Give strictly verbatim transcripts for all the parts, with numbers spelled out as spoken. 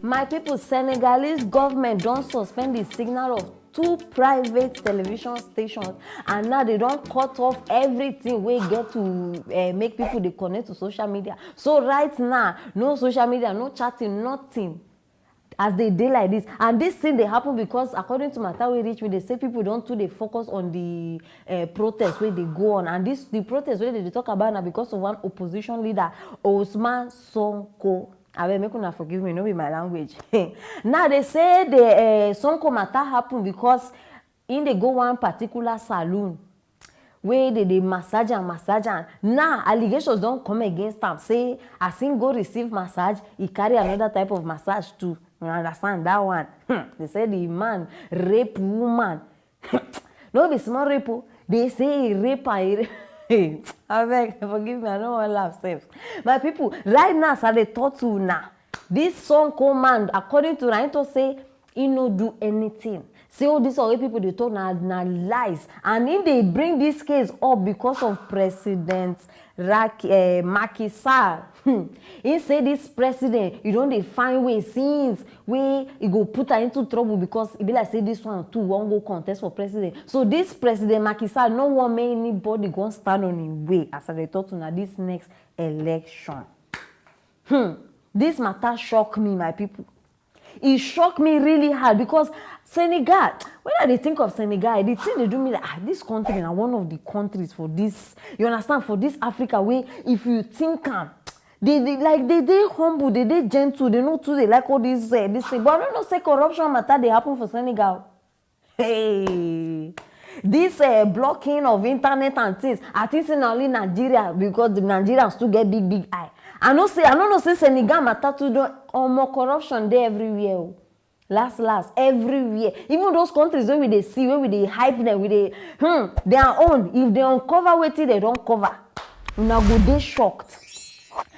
My people, Senegalese government don suspend the signal of two private television stations, and now they don cut off everything wey get to uh, make people dey connect to social media. So right now, no social media, no chatting, nothing. As they dey like this, and this thing dey happen because, according to matter wey reach me, they say people don too dey focus on the uh, protest wey dey go on, and this the protest wey they dey talk about na because of one opposition leader, Osman Sonko. Abeg, make una forgive me, no be my language. Now they say the uh, Sonko matter happen because im dey go one particular saloon wey dey dey massage am, massage am. Now allegations don come against am say as im go receive massage, e carry another type of massage too. You understand that one? Hmm. They say the man rape woman. No be small rape o. They say he rape her. Abeg, forgive me, I no wan laugh sef. My people, right now as I dey talk to una, this Sonko man, according to una, he talk say he no do anything. Say all this one wey people dey talk na na lies, and he dey bring this case up because of President Rak uh, Macky Sall. Hmm. He say this president, you don dey find way since wey e go put am into trouble because e be like say this one too wan go contest for president. So this President Macky Sall no wan make anybody go stand on im way as I dey talk to una this next election. Hmm. This matter shock me, my people. E shock me really hard because Senegal, when I dey think of Senegal, the thing dey do me like, ah, this country na one of the countries for this, you understand, for this Africa wey if you think am, they dey like they dey humble, they dey gentle, they no too dey like all this uh, this thing. But I no know say corruption matter dey happen for Senegal. Hey, this uh, blocking of internet and things, I think say na only Nigeria, because the Nigerians too get big big eye. I no say I no know say Senegal matter too don omo corruption dey everywhere o. Last last, everywhere, even those countries wey we dey see, wey we dey hype them, we dey hmm their own, if they uncover wetin they don cover, una go dey shocked.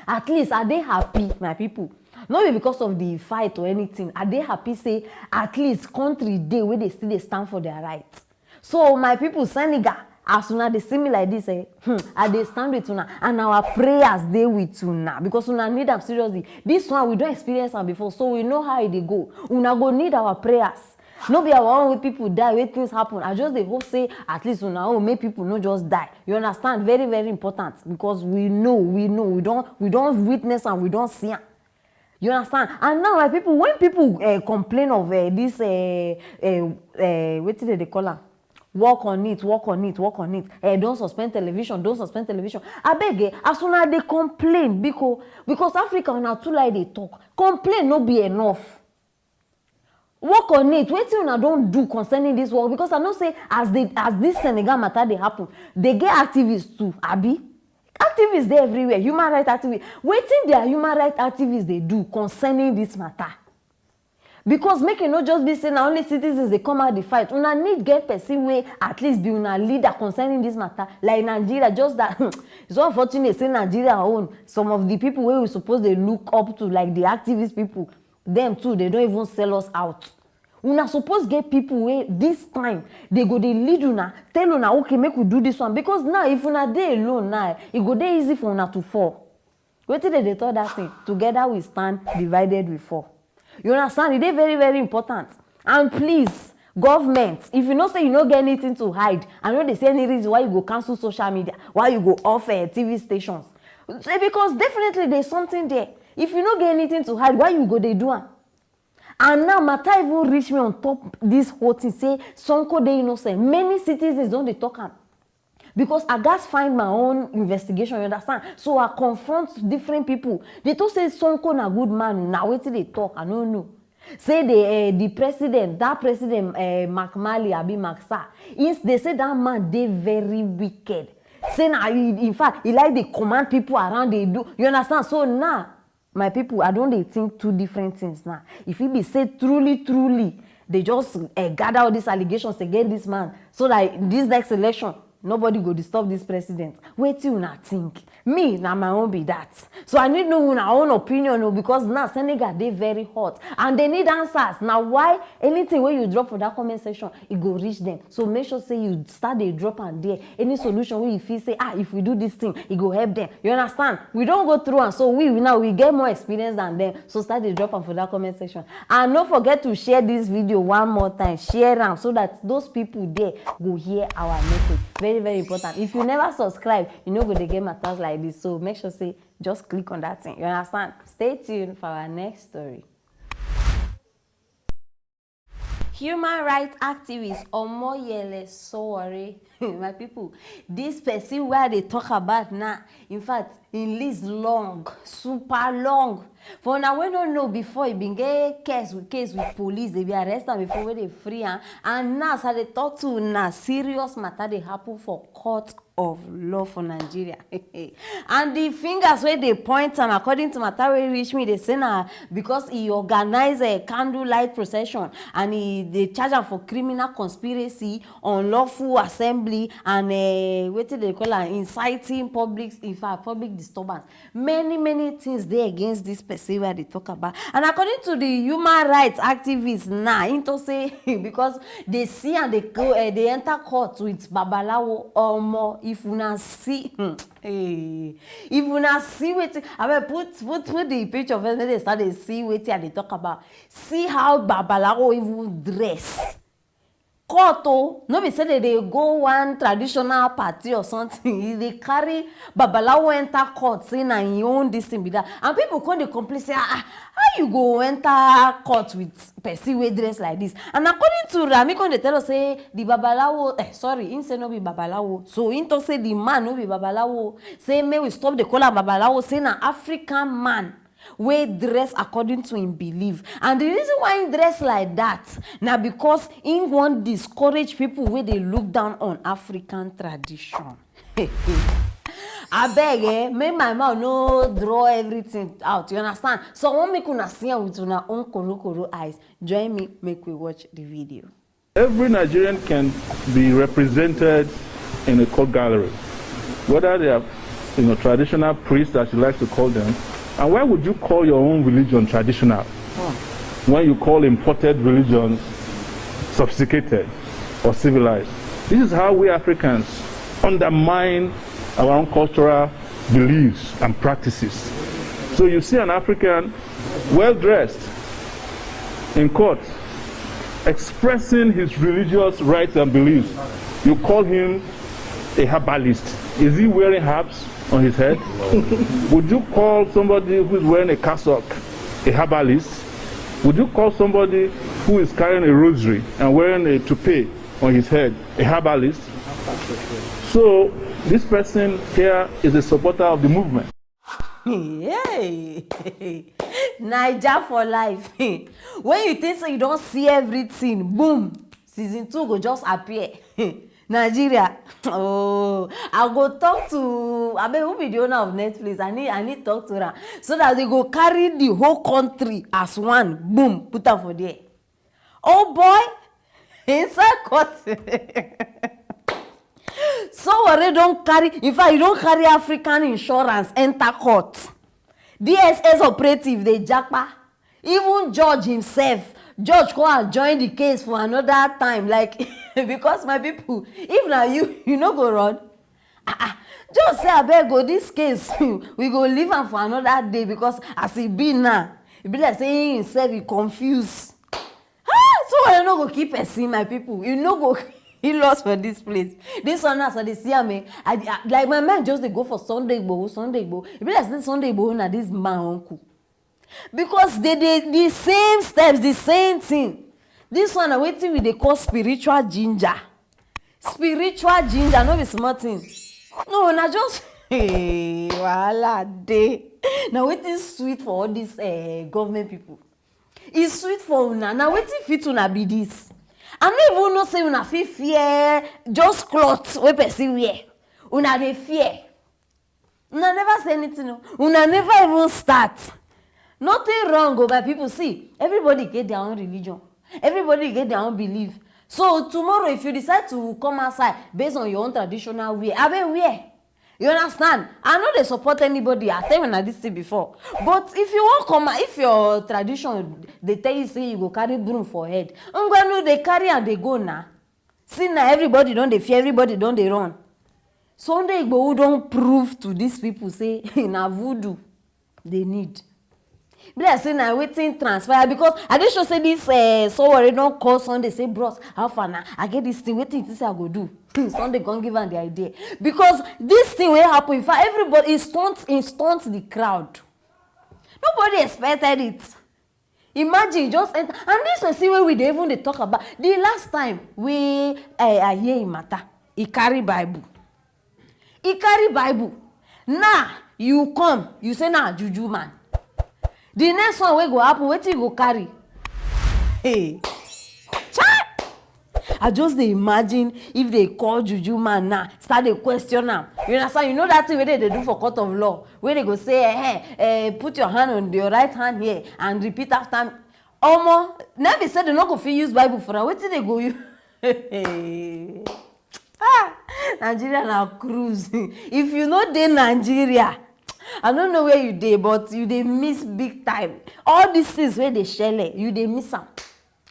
At least I dey happy, my people. No be because of the fight or anything, I dey happy say at least country dey wey dey still dey stand for their right. So my people, Senegal, as una dey see me like this, eh, hmm, I dey stand with una and our prayers dey with una because una need am seriously. This one we don experience am before, so we know how e dey go. Una go need our prayers. No be our own wey people die, wey things happen. I just dey hope say at least una own make people no just die. You understand? Very very important because we know, we know, we don we don witness am, we don see am. You understand? And now my people, when people uh, complain of uh, this uh, uh, uh, wetin dem dey call am, work on it, work on it, work on it, uh, don suspend television, don suspend television. Abeg, eh, as una dey complain, biko, because Africa una too like dey talk. Complain no be enough. Work on it. Wetin una don do concerning this work? Because I know say as the as this Senegal matter dey happen, they get activists too, abi? Activists dey everywhere, human rights activists. Wetin their human rights activists dey do concerning this matter? Because make e no just be say na only citizens dey come out the fight. Una need get person wey at least be una leader concerning this matter. Like Nigeria, just that it's so unfortunate say Nigeria own, some of the people wey we suppose dey look up to, like the activist people, them too, they don even sell us out. Una suppose get people wey this time they go dey lead una, tell una, okay, make we do this one, because now if una dey alone now, e go dey easy for una to fall. Wetin dem dey talk that thing? Together we stand, divided we fall. You understand? E dey very very important. And please, government, if you know say you no get anything to hide, I no dey see any reason why you go cancel social media, why you go off uh, T V stations. Eh, because definitely there's something there. If you no get anything to hide, why you go dey do am? And now matter even reach me on top this whole thing say Sonko dey innocent. Many citizens don dey talk am. Because I gats find my own investigation, you understand? So I confront different people. They talk say Sonko na good man, na wetin they talk, I no know. Say the uh, the president, that president uh, Mark Marley abi Mark Sar, he, they say that man dey very wicked. Say na he, in fact, he like dey command people around, dey do. You understand? So now, my people, I don dey think two different things now. If e be say truly truly they just uh, gather all these allegations against this man, so that this next election Nobody go disturb this president. Wetin una think? Me, na my own be that. So I need know una own opinion o, because now Senegal dey very hot and they need answers. Na why anything wey you drop for that comment section, e go reach them. So make sure say you start dey drop am there. Any solution wey you feel say, ah, if we do this thing, e go help them. You understand? We don go through am, so we, we now we get more experience than them. So start dey drop am for that comment section. And no forget to share this video one more time. Share am so that those people there go hear our message. Very, very important. If you never subscribe, you no go dey get matters like this. So make sure say just click on that thing. You understand? Stay tuned for our next story. Human rights activist Omoyele Sowore, my people, this person wey I dey talk about now, in fact, im list long, super long. For una wey no know, before, e bin get case with, case with police, they bin arrest am before, wey dey free am, and now as I dey talk to una, serious matter dey happen for court of law for Nigeria. And the fingers wey dey point am, according to matter wey reach me, dey say na because e organize a candlelight procession and e dey charge am for criminal conspiracy, unlawful assembly, and uh, wetin dey call am, inciting public, in fact, public disturbance. Many, many things dey against this person wey I dey talk about. And according to the human rights activists now, im talk say because they see and they go, uh, they enter court with babalawo. Omo, if una see, hey, if una see wetin, I mean, put, put, put the picture of us, make they start dey see wetin I dey talk about. See how babalawo even dress. Court o, no be say they dey go one traditional party or something. E dey carry babalawo enter court, say na im own this thing be that. And people come dey complain say, ah, ah, how you go enter court with person wey dress like this? And according to Rami, come dey tell us say the babalawo, eh, sorry, im say no be babalawo. So im talk say the man no be babalawo. Say make we stop dey call am babalawo. Say na African man wey dress according to im belief. And the reason why im dress like that na because im wan discourage people wey dey look down on African tradition. Abeg, eh, make my mouth no draw everything out, you understand? So I wan make una see am with una own korokoro eyes. Join me, make we watch the video. Every Nigerian can be represented in a court gallery, whether they are, you know, traditional priests, as you like to call them. And why would you call your own religion traditional when you call imported religions sophisticated or civilized? This is how we Africans undermine our own cultural beliefs and practices. So you see an African well dressed in court expressing his religious rights and beliefs. You call him a herbalist. Is he wearing herbs on his head? Would you call somebody who is wearing a cassock a herbalist? Would you call somebody who is carrying a rosary and wearing a toupee on his head a herbalist? So this person here is a supporter of the movement. Hey! Naija for life. When you think say you don see everything, boom, season two go just appear. Nigeria, oh, I go talk to, abeg, who be the owner of Netflix? I need, I need talk to am so that they go carry the whole country as one, boom, put am for there. Oh boy, inside court. Sowore don carry, in fact, you don carry African insurance enter court. D S S operative dey japa. Even judge himself, judge come and join the case for another time. Like, because, my people, if na you, you no go run. Ah, ah. Judge say, abeg o, this case, we go leave am for another day, because as e be now, e be like say he himself, he confuse. Ah, so I no go keep person, my people. You no go he lost for this place. This one, as I dey see am, eh, I, I, like, my mind just dey go for Sunday Igboho, Sunday Igboho. E be like say Sunday Igboho na this man uncle. Because they dey the same steps, the same thing. This one na wetin we dey call spiritual ginger. Spiritual ginger, no be small thing. No, na just, hey, wahala dey. Na wetin sweet for all these, eh, government people. E sweet for una. Na wetin fit una be this? I no even know say una fit fear just cloth wey person wear. Una dey fear. Una never say anything o. Una never even start. Nothing wrong o, my people. See, everybody get their own religion. Everybody get their own belief. So tomorrow, if you decide to come outside based on your own traditional wear, abeg wear. You understand? I no dey support anybody. I tell una this thing before. But if you wan come out, if your tradition dey tell you say you go carry broom for head, ngwanu dey carry am dey go na. See na, everybody don dey fear, everybody don dey run. Sunday Igboho don prove to these people say na voodoo dey need. Be like say na wetin transpire, because I dey sure say this uh, Sowore don call Sunday say, "Bros, how far na? I get this thing, wetin you think say I go do?" Sunday come give am the idea, because this thing wey happen, in fact, everybody, e stunt, e stunt the crowd. Nobody expected it. Imagine, just enter, and this person wey we dey even dey talk about, the last time wey I, I hear him matter, he carry Bible. He carry Bible. Now you come, you say na juju man. The next one wey go happen, wetin you go carry? Hey. Chai! I just dey imagine if they call juju man now, start dey question am. You understand? You know that thing wey they dey do for court of law, wey they go say, "Eh, eh, eh, put your hand on your right hand here and repeat after me." Omo, na be say they no go fit use Bible for am. Wetin they go use? Ah, Nigeria na cruise. If you no dey Nigeria, I no know where you dey, but you dey miss big time. All these things wey dey shele, you dey miss am.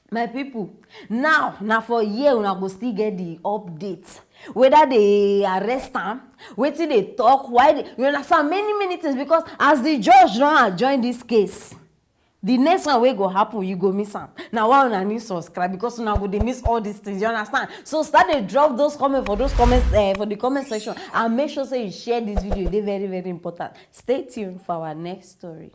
My people, now na for here una go still get the update. Whether they arrest am, wetin they talk, why they, you understand, many, many things, because as the judge don adjourn this case, the next one wey go happen, you go miss am. Na why una need subscribe, because una go dey miss all these things. You understand? So start dey drop those comments for those comments, eh, for the comment section, and make sure say you share this video. E dey very, very important. Stay tuned for our next story.